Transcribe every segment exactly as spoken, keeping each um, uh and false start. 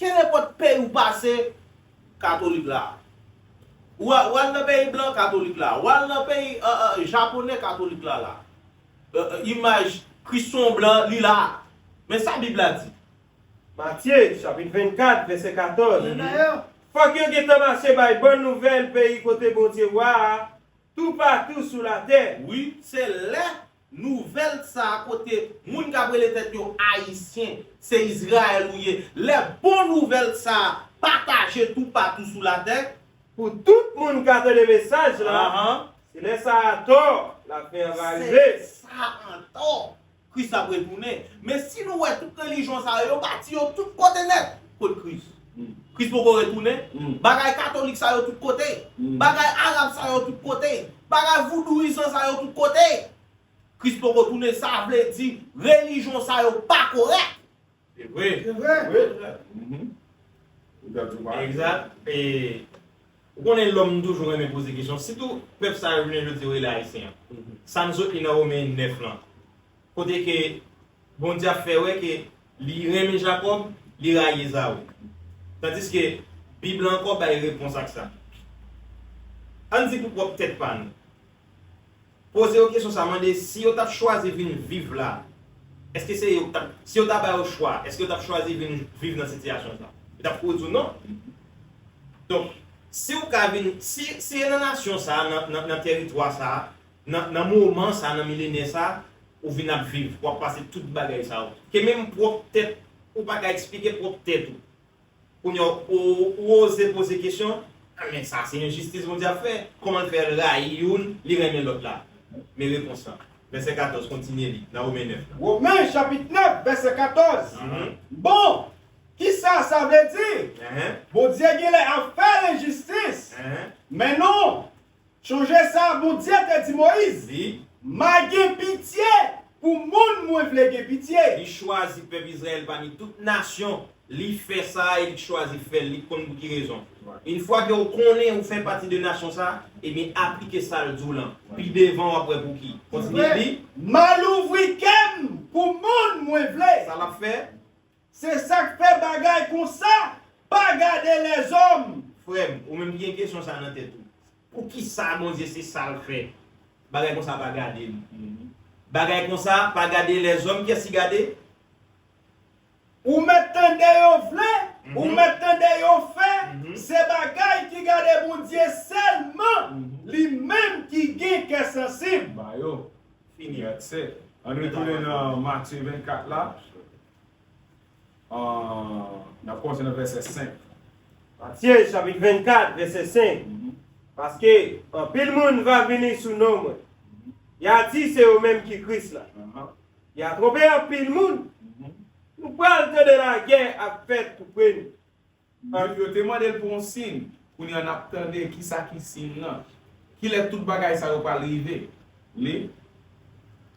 Kenenpòt peyi ou pase, katolik la. Ou a- ou al nan peyi blan, katolik la. Ou al nan peyi euh, euh, japonè, katolik la la. Euh, euh, imaj Kris se yon blan, li la. Men sa Bib la di. Matye, chapit vennkat, vèsè katòz. Fòk yo gentan mache bay bòn nouvèl peyi kote Bondye wa a, toupatou sou latè. Wi, se lè nouvèl sa a kote moun k ap rele tèt yo Ayisyen, se Izrayèl ou ye. Lè bon nouvèl sa a pataje toupatou sou latè, pou tout moun ka tande mesaj la, se lè sa a atò lafen an va rive. Se sa atò Kris ap retounen. Men si nou wè tout relijyon sa yo, yo bati yo tout kote nèt. Kot Kris? Kris poko retounen. Bagay katolik sa yo tout kote. Bagay arab sa yo tout kote. Bagay voudouyizan sa yo tout kote. Kris poko tounen, sa vle di relijyon sa yo pa kòrèk. Se vre. Se vre. Ou t ap di w pa. Egzak. E, ou konnen lòm toujou renmen poze kesyon. Sitou pèp sa yo jounen jodi yo rele Ayisyen an. Sa n sot li nan Women nèf lan. Kote ke Bondye ap fè wè ke li renmen Jakòb, li rayi Ezaou. Tandiske Bib la ankò bay repons ak sa. Ann di pou pwòp tèt pa nou. Poze yo kesyon sa, mande si yo t ap chwazi vin viv la, èske se yo k t ap, si yo ta ba yo chwa, èske yo t ap chwazi vin viv nan sitiyasyon sa? Yo t ap kouri di w non. Donk, si w ka vin, si, si e nan nasyon sa, nan, nan, nan tèritwa sa, nan, nan moman sa, nan milenè sa, ou vin ap viv, w ap pase tout bagay sa yo. Ke menm pwòp tèt, ou pa ka eksplike pwòp tèt ou. Kounye a, ou, ou oze poze kesyon, "Ah, men sa se enjistis Bondye ap fè. Kòman l fè l rayi youn, li renmen lòt la?" Men repons lan. Vèsè katòz, kontinye li, nan Women nèf la. Women, chapit nèf, vèsè katòz. Bon, kisa sa vle di? Bondye genlè ap fè lenjistis. Men non, Chonje sa Bondye te di Moyiz, "M a gen pitye pou moun mwen vle gen pitye." Li chwazi pèp Izrayèl pami tout nasyon. Li fè sa e li chwazi fè l. Li konn pou ki rezon. Yon fwa ke ou konnen ou fè pati de nasyon sa, ebyen aplike sa l di w lan. Pi devan w ap wè pou ki. Kontinye li. "M a louvri kè m pou moun mwen vle." Sa l ap fè? Se sa k fè bagay konsa pa gade lèzòm. Frè m, ou menm ki gen kesyon sa nan tèt ou. Poukisa Bondye se sa l fè? Bagay konsa pa gade m. Bagay konsa pa gade lèzòm, kiyès ki gade? Ou mèt tande yo vle, ou mèt tande yo fè, se bagay ki gade Bondye sèlman, li menm ki gen kè sansib. Ba yo. Fini. That's it. Ann retounen nan Matye vennkat la. Ah, n ap kòmanse nan vèsè senk. Matye, chapit vennkat, vèsè senk. Paske anpil moun va vini sou non mwen. Y a di se yo menm ki Kris la. Y a twonpe anpil moun. Nou pral tande lagè ap fèt tou pre nou. Yo, yo te mande l pou yon siy. Kounye a n ap tande kisa ki siy lan. Kilè tout bagay sa yo pral rive? Li.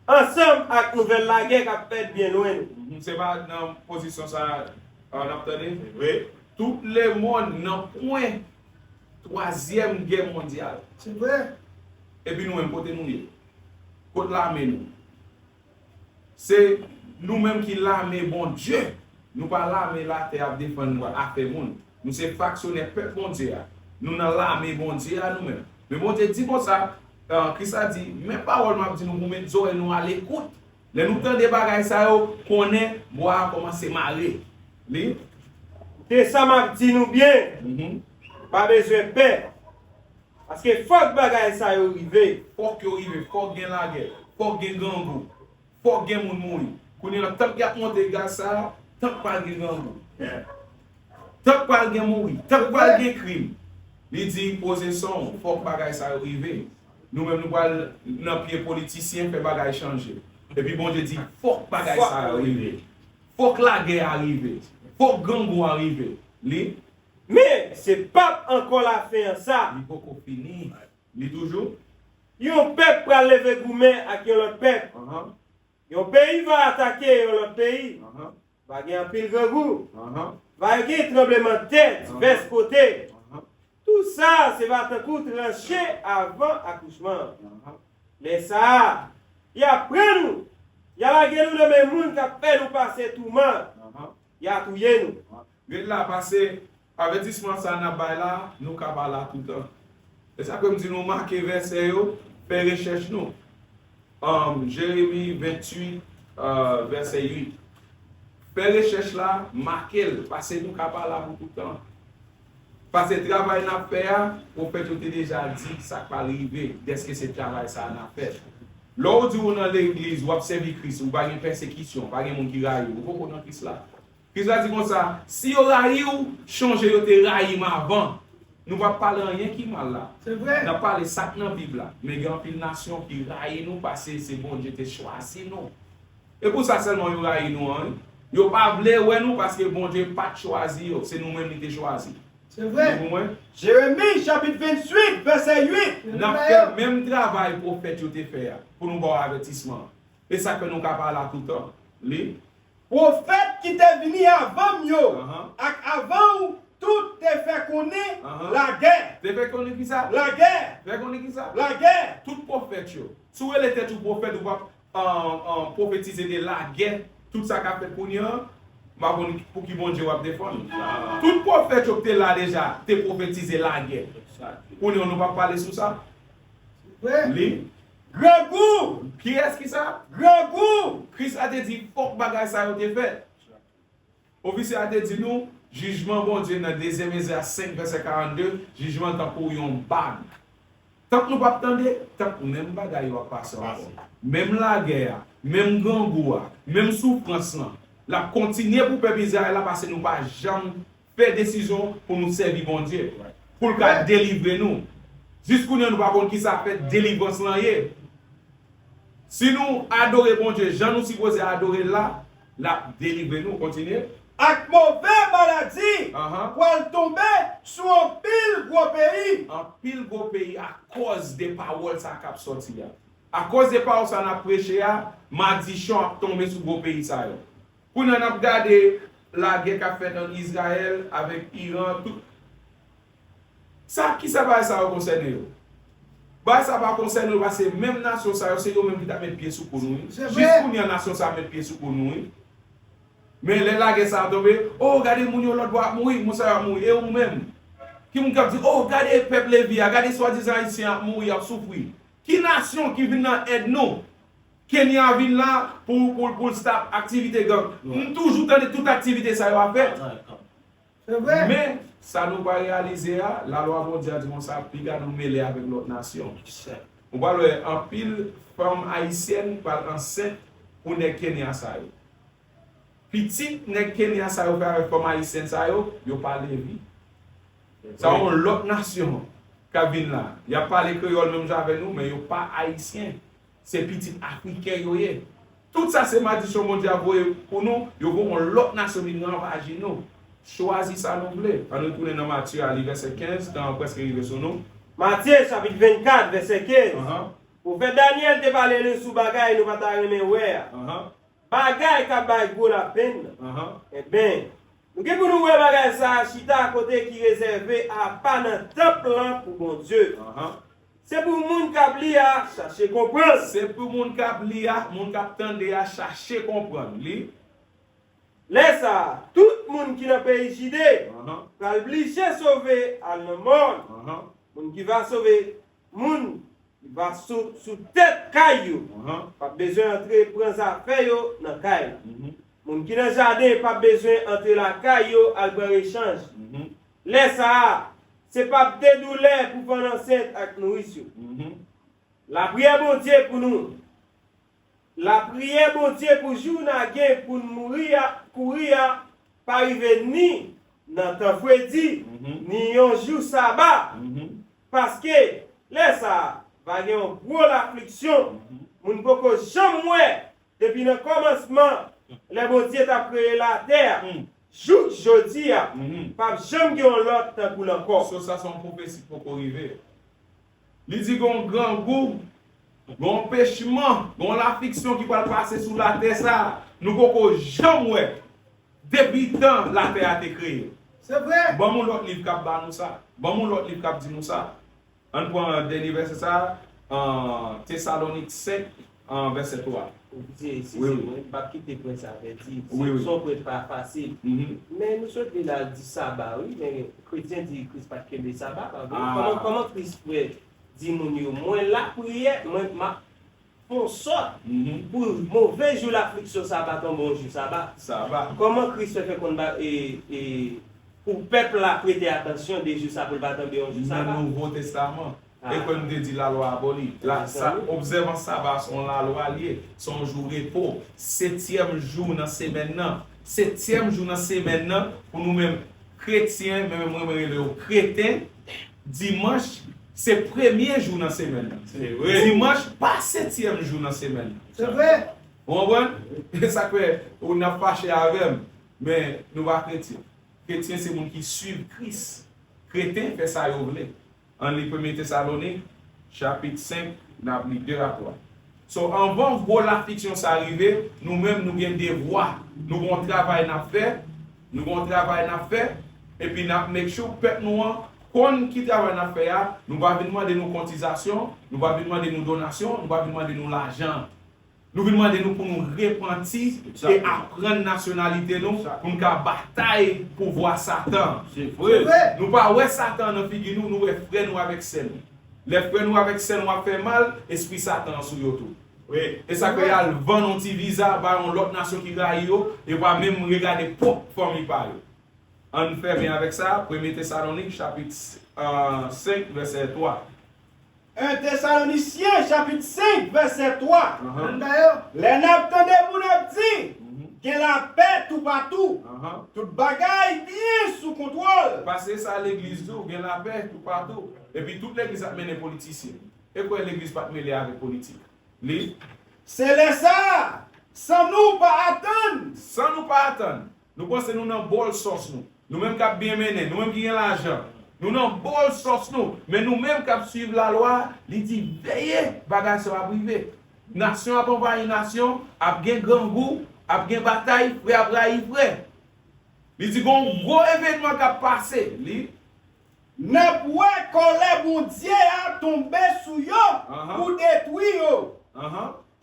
Ansanm ak nouvèl lagè k ap fèt byen lwen nou. Mhm, se pa nan pozisyon sa a n ap tande? Wi. Tout lemonn nan pwen twazyèm gè mondyal. Se vre. Epi nou menm, kote nou ye? Kot lame nou? Se nou menm ki lame Bondye. Nou pa lame latè ap defann afè moun. Nou se faksyonè pèp Bondye a. Nou nan lame Bondye a nou menm. Men Bondye di konsa, ah, Kris la di, men pawòl m ap di nou pou met zòrèy nou alekout. Lè nou tande bagay sa yo, konnen bwa a kòmanse mare. Li. Koute sa m ap di nou byen. Mhm. Pa bezwen pè. Paske fòk bagay sa yo rive. Fòk yo rive, fòk gen lagè, fòk gen grangou, fòk gen moun mouri. Kounye a, tank y ap monte gaz sa a, tank pral gen grangou. Tank pral gen mouri, tank pral gen krim. Li di, poze son w, fòk bagay sa yo rive. Nou menm nou pral nan pye politisyen, fè bagay chanje. Epi Bondye di, fòk bagay sa yo rive. Fòk lagè a rive. Fòk grangou a rive. Li. Men, se p ap ankò lafen an sa. Li poko fini. Li toujou. Yon pèp pral leve goumen ak yon lòt pèp. Ahan. Yon peyi va atake yon lòt peyi. Ahan. Va gen anpil grangou. Ahan. Va gen tranblemanntè divès kote. Ahan. Tou sa, se va tankou tranche avan akouchman. Ahan. Lè sa a, y a pran nou, y a lage nou nan men moun k ap fè nou pase touman, ahan, y a touye nou. Ahan. Ret la, paske avètisman sa n ap bay la, nou ka pa la toutan. E sa fè m di nou make vèsè yo, fè rechèch nou. Um, Jeremi venntuit, uh, vèsè uit. Fè rechèch la, make l, paske nou ka pa la pou toutan. Paske travay n ap fè a, pwofèt yo te deja di sa k pral rive, dèske se travay sa a n ap fè. Lè w di w nan legliz, w ap sèvi Kris, ou pa gen pèsekisyon, pa gen moun ki rayi w, ou poko nan Kris la. Kris la di konsa, si yo rayi w, chonje yo te rayi m avan. Nou p ap pale anyen ki mal la. Se vre. N ap pale sa k nan Bib la. Men gen anpil nasyon ki rayi nou paske se Bondye te chwazi nou. E pou sa sèlman yo rayi nou an, wi. Yo pa vle wè nou paske Bondye pa t chwazi yo. Se nou menm li te chwazi. Se vre. Ou konprann? Jeremi chapit venntuit, vèsè uit. N ap fè menm travay pwofèt yo te fè a, pou nou ba w avètisman. E sa k fè nou ka pa la toutan. Li. Pwofèt ki te vini avan m yo, Ahan. ak avan w, tout te fè konnen Ahan. lagè. Te fè konnen ki sa? Lagè. Fè konnen ki sa? Lagè. Tout pwofèt yo. Si w rele tèt ou pwofèt, ou p ap an, an pwofetize de lagè, tout sa k ap fèt kounye an, m pa konn pou ki Bondye w ap defann. Tout pwofèt yo ki te la deja te pwofetize lagè. Kounye an, nou p ap pale sou sa? Vre. Li. Grangou! Kiyès ki sa? Grangou! Kris la te di fòk bagay sa yo te fèt. Ofisye a te di nou, jijman Bondye nan dezyèm Ezra senk vèsè karannde, jijman tankou yon bag. Tank nou p ap tande, tank menm bagay yo ap pase ankò. Menm lagè a, menm grangou a, menm soufrans lan, l ap kontinye pou pèp Izrayèl la, paske nou pa janm fè desizyon pou nou sèvi Bondye, pou l ka delivre nou. Jis kounye a, nou pa konn ki sa fè delivrans lan ye. Si nou adore Bondye jan nou sipoze adore l la, l ap delivre nou. Kontinye. Ak move maladi Ahan. pral tonbe sou anpil gwo peyi. Anpil gwo peyi akòz de pawòl sa k ap sòti a. Akòz de pawòl sa n ap preche a, madichon ap tonbe sou gwo peyi sa yo. Kounye a n ap gade lagè k ap fèt ant Izrayèl avèk Iran, tout. Sa, kisa bagay sa yo konsène yo? Bagay sa pa konsène yo, paske menm nasyon sa yo, se yo menm ki t ap met pye sou kou nou, wi. Se vre. Jis kounye a, nasyon sa ap met pye sou kou nou, wi. Men lè lagè sa a tonbe, o, gade moun yo lòt bò ap mouri, moun sa yo ap mouri, e ou menm? Ki moun k ap di, o, gade pèp Levi a, gade swadizan Ayisyen ap mouri, ap soufri? Ki nasyon ki vin nan èd nou? Kenya vin la pou, pou, pou l stop aktivite gang. M toujou tande tout aktivite sa yo ap fèt. Se vre. Men, sa nou pa reyalize a, lalwa Bondye a di konsa, piga nou mele avèk lòt nasyon. Ou pral wè anpil fanm ayisyèn pral ansent pou nèg Kenya sa yo. Pitit nèg Kenya sa yo fè avèk fanm ayisyèn sa yo, yo pa Levi. Sa yon lòt nasyon k ap vin la. Y ap pale kreyòl menm jan avèk nou, men yo pa ayisyen. Se pitit afriken yo ye. Tout sa se madichon Bondye ap voye pou nou, yo voye yon lòt nasyon vin ravaje nou. Chwazi sa nou vle. Ann retounen nan Matye a, li vèsè kenz, tan an prèske rive sou nou. Matye, chapit vennkat, vèsè kenz. Ahan. Pwofèt Danyèl te pale nou sou bagay nou pa ta renmen wè a. Ahan. Bagay k ap bay gwo lapenn nan. Ahan. Enben, nou gen pou nou wè bagay sa a chita kote ki rezève apa nan tanp lan pou Bondye. Ahan. Se pou moun k ap li a chache konprann. Se pou moun k ap li a, moun k ap tande a chache konprann. Li. Lè sa a, tout moun ki nan peyi Jide Ahan. pral blije sove al nan mòn. Ahan. Moun ki va sove, moun ki va sou, sou tèt kay yo, Ahan. p ap bezwen antre pran zafè yo nan kay la. Mhm. Moun ki nan jaden p ap bezwen antre lakay yo al pran rechanj. Mhm. Lè sa a, se p ap de doulè pou fanm ansent ak nouris yo. Mhm. Lapriyè Bondye pou nou. Lapriyè Bondye pou jou n a gen pou n mouri a, kouri a, pa rive ni nan tan fredi, Mhm. ni yon jou saba. Mhm. Paske, lè sa a, va gen yon gwo lafliksyon, Mhm. moun poko janm wè, depi nan kòmansman, lè Bondye t ap kreye latè a, Hmm. jouk jodi a, Mhm. p ap janm gen yon lòt tankou l ankò. So, sa se yon pwofesi k poko rive. Li di gon grangou, gon anpechman, gon lafliksyon ki pral pase sou latè sa a, nou poko janm wè depi tan latè a te kreye. Se vre. Ban m yon lòt liv k ap ba nou sa. Ban m yon lòt liv k ap di nou sa. Ann pran dènye vèsè sa a, an, Tesalonik senk, an, vèsè twa. Ou di, si se mwen, m p ap kite pwen sa pèdi. Se yon pwen pa fasil. Men nou sot li la di saba, wi, men kretyen di Kris pa t kenbe saba, pa vre? Kòman, kòman Kris pwè di moun yo, mwen lapriyè, mwen m ap fè yon sòt pou move jou lafliksyon sa pa tonbe yon jou saba? Kòman Kris fè fè konn ba, e, e, pou pèp la prete atansyon de jou sa pou l pa tonbe yon jou saba? Nan Nouvo Testaman. E kwè m te di lalwa aboli. La, sa, obsèvans saba se yon lalwa li ye. Se yon jou repo. Setyèm jou nan semèn nan. Setyèm jou nan semèn nan, pou nou menm kretyen, men mwen, mwen rele yo kreten, dimanch, se premye jou nan semèn nan. Dimanch pa setyèm jou nan semèn nan. Se vre. Ou konprann? E sa k fè, ou n ap fache avè m, men nou pa kretyen. Kretyen se moun ki swiv Kris. Kreten fè sa yo vle. Ann li Premye Tesalonik, chapit senk, n ap li de a twa. So, anvan gwo lafliksyon sa rive, nou menm nou gen devwa, nou gen yon travay n ap fè, nou gen yon travay n ap fè, epi n ap make sure pèp nou an konn ki travay n ap fè a, nou pa vin mande nou kotizasyon, nou pa vin mande nou donasyon, nou pa vin mande nou lajan. Nou vin mande nou pou nou repanti e aprann nasyonalite nou, pou nou ka batay pouvwa Satan. Se vre. Nou pa wè Satan nan figi nou, nou wè frè nou avèk sè nou. Lè frè nou avèk sè nou ap fè mal, espri Satan an sou yo tou. E sa fè y al vann yon ti viza ba yon lòt nasyon ki rayi yo, yo pa menm regade pwòp fanmi pa yo. Ann fèmen avèk sa, Premye Tesalonik, chapit, euh, senk, vèsè twa. En Tesalonisyen, chapit senk, vèsè twa. Ann ba yo. Lè n ap tande moun ap di, gen lapè toupatou, tout bagay byen sou kontwòl. Paske sa legliz di w, gen lapè toupatou. Epi tout legliz ap mennen politisyen. E kwè legliz pa t mele avèk politik. Li. Se lè sa a, san nou pa atann. San nou pa atann. Nou panse nou nan bòl sòs nou. Nou menm k ap byen mennen, nou menm ki gen lajan. Nou nan bòl sòs nou. Men nou menm k ap swiv lalwa, li di, veye, bagay sa yo ap rive. Nasyon ap anvayi nasyon, ap gen grangou, ap gen batay, frè ap rayi frè. Li di, gen yon gwo evènman k ap pase. Li. N ap wè kòlè Bondye a tonbe sou yo pou detwi yo.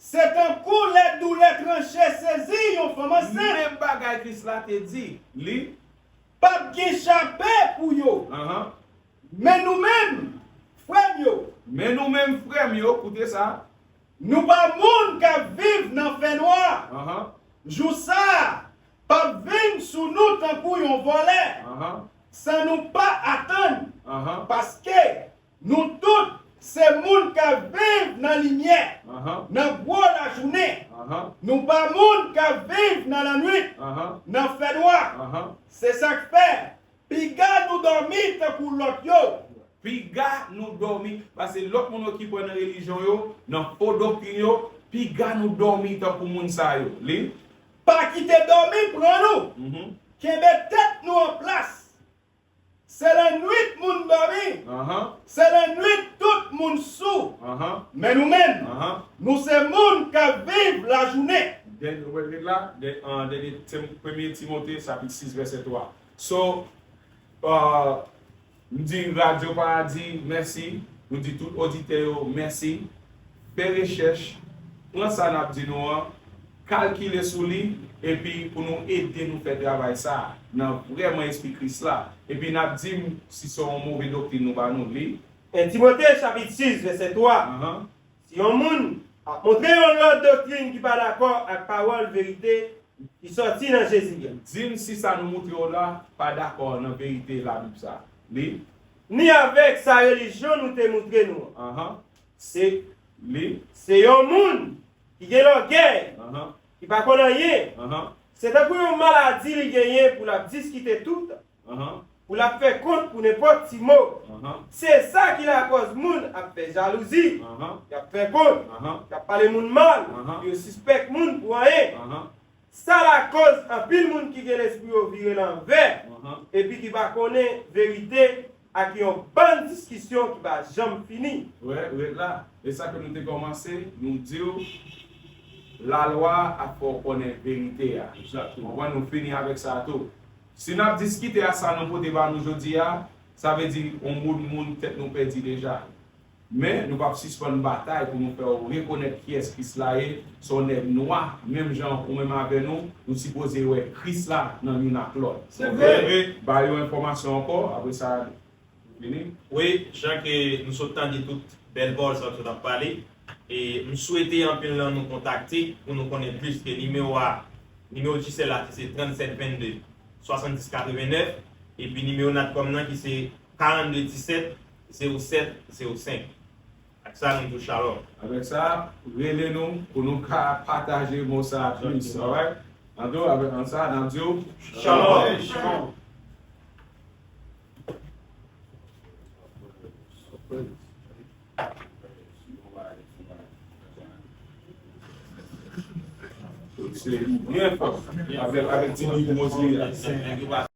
Se tankou lè doulè tranche sezi yon fanm ansent. Menm bagay Kris la te di, li. P ap gen chape pou yo. Men nou menm, frè m yo. Men nou menm, frè m yo, koute sa. Nou pa moun k ap viv nan fènwa. Jou sa a p ap vin sou nou tankou yon vòlè, san nou pa atann, paske nou tout se moun k ap viv nan limyè, nan gwo lajounen. Nou pa moun k ap viv nan lannwit, nan fènwa. Se sa k fè, piga nou dòmi tankou lòt yo. Piga nou dòmi, paske lòt moun yo ki kwè nan relijyon yo, nan fo doktrin yo, piga nou dòmi tankou moun sa yo. Li. Pa kite dòmi pran nou. Kenbe tèt nou an plas. Se lannwit moun dòmi. Se lannwit tout moun sou. Men nou menm, nou se moun k ap viv lajounen. Dènye, ou wè l ret la, dè-, an, dènye Tim-, Premye Timote, chapit sis, vèsè twa. So, uh, m di Radyo Paradi mèsi, nou di tout oditè yo mèsi. Fè rechèch, pran sa n ap di nou an, kalkile sou li, epi pou nou ede nou fè travay sa a, nan vrèman espri Kris la. Epi n ap di m si se yon move doktrin nou ba nou, li. En Timote chapit sis, vèsè twa. Si yon moun ap montre yon lòt doktrin ki pa dakò ak pawòl verite ki sòti nan Jezi a. Di m si sa nou moutre w la pa dakò nan verite Labib sa. Li. Ni avèk sa relijyon nou te moutre nou an. Se, li. Se yon moun ki gen lògèy, ki pa konn anyen. Se tankou yon maladi li genyen pou l ap diskite tout, pou l ap fè kont pou nenpòt ti mo. Se sa ki lakòz moun ap fè jalouzi, y ap fè kont, y ap pale moun mal, yo sispèk moun pou anyen. Sa lakòz anpil moun ki gen lespri yo vire lanvè, epi ki pa konnen verite ak yon bann diskisyon ki pa janm fini. Wè, ret la. E sa ke nou te kòmanse, nou di w, lalwa ap fè w konnen verite a. Egzakteman. Konprann, nou fini avèk sa tou. Si n ap diskite a sa nou pote ba nou jodi a, sa vle di yon moun, moun tèt nou pèdi deja. Men, nou p ap sispann batay pou nou fè w rekonèt kiyès Kris la ye. Se yon nèg nwa, menm jan ou menm avè nou, nou sipoze wè Kris la nan youn ak lòt. Se vre. Ba yo enfòmasyon ankò, apre sa, nou fini. Wi, jan ke nou sot tande tout bèl pawòl sa w sot ap pale, e m swete anpil nan nou kontakte pou nou konnen plis ke nimewo a, nimewo Digicel la ki se trannsèt vennde swasanndis katrevennnèf, epi nimewo Natcom nan ki se karannde disèt zewo sèt zewo senk. Ak sa, nou di w shalom. Avèk sa, rele nou pou nou ka pataje mo sa a plis, alright? Anto, avèk an sa, n ap di w shalom. Shalom. Se byen fò. Avèk, avèk ti liv Moze a.